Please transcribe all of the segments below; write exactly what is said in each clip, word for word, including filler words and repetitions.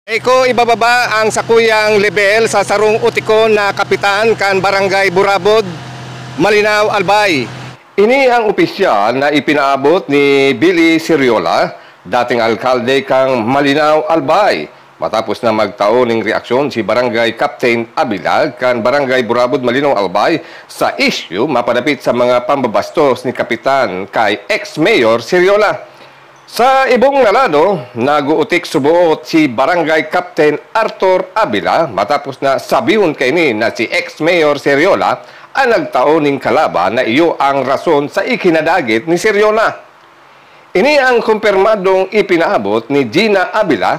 Eko ibababa ang sakuyang lebel sa sarong utikon na kapitan kan Barangay Burabod, Malinao, Albay. Ini ang opisyal na ipinaabot ni Billy Seriola, dating alkalde kan Malinao, Albay, matapos na magtao ning reaksyon si Barangay Captain Abila kan Barangay Burabod, Malinao, Albay, sa isyu mapadapit sa mga pambabastos ni Kapitan kay ex-mayor Seriola. Sa ibong na lado, nag-uutik suboot si Barangay Captain Arthur Abila matapos na sabihon kaini na si ex-mayor Seriola ang nagtao ning kalaban na iyo ang rason sa ikinadagit ni Seriola. Ini ang kumpirmadong ipinaabot ni Gina Abila,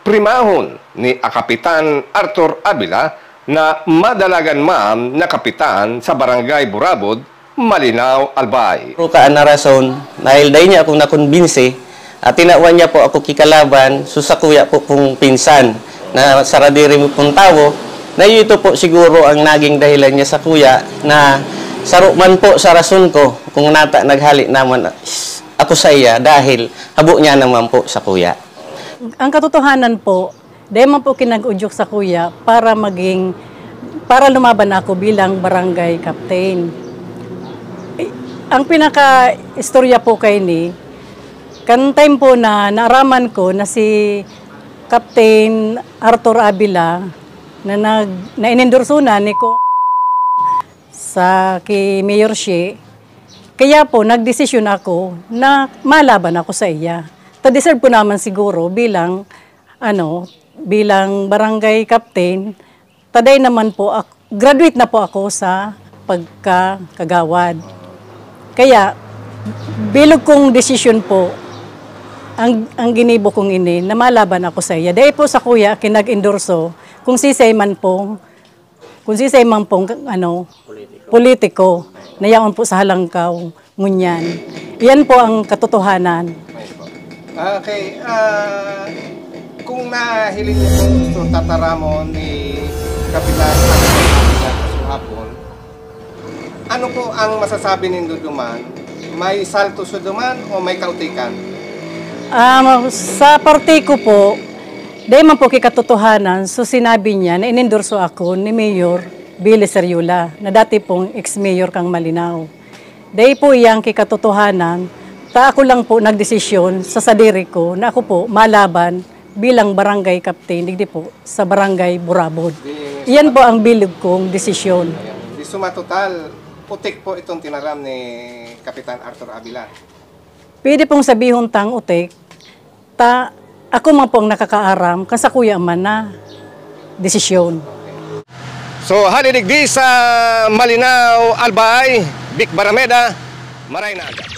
primahon ni Kapitan Arthur Abila, na madalagan man na kapitan sa Barangay Burabod, Malinao, Albay. Pero kaan na rason, dahil dai niya akong nakumbinsi, at tinawan niya po ako kikalaban, so sakuya po pong pinsan na saradiri mo pong tawo, na ito po siguro ang naging dahilan niya sakuya na saro man po sa rason ko kung nata naghali naman ako sa iya dahil habo niya naman po sakuya. Ang katotohanan po, dai man po kinag-udyok sakuya para maging, para lumaban ako bilang barangay captain. Eh, ang pinaka-istorya po kaini, kan time po na naaraman ko na si Captain Arthur Avila na nag-, na inendorso na ni Cong sa ki Mayor Shee, kaya po nagdesisyon ako na malaban ako sa iya. Ta deserve ko naman siguro bilang, ano, bilang barangay captain, ta dai naman po ak-, graduate na po ako sa pagkakagawad. Kaya, bilog kong desisyon po ang, ang ginibo kong ini na malaban ako sa iya. Dai po sakuya kinag-endorso kung sisay man pong, kung sisay man pong, ano, politiko na yaon po sa halangkaw ngunyan. Iyan po ang katotohanan. Okay, ah, kung nahiling niyo po itong tataramon ni Kapitan Arthur Abila sa hapon, ano po ang masasabi nindo duman? May salto siya duman o may kautikan? Ah, sa parte ko po, dai man po kikatotohanan, so sinabi niya na inendorso ako ni Mayor Billy Seriola, na dati pong ex-mayor kang Malinao. Dai po iyang kikatotohanan, ta ako lang po nagdesisyon sa sadiri ko na ako po malaban bilang barangay captain, digdi po sa Barangay Burabod. Di Iyan po ang bilog kong desisyon. Ayan. Di suma total, putik po itong tinaram ni Kapitan Arthur Avila. Pwede pong sabihon tang utik, ta ako man po ang nakakaaram kan sakuya man na desisyon. So, hali digdi sa Malinao, Albay, Vic Barameda, Maray na Aga.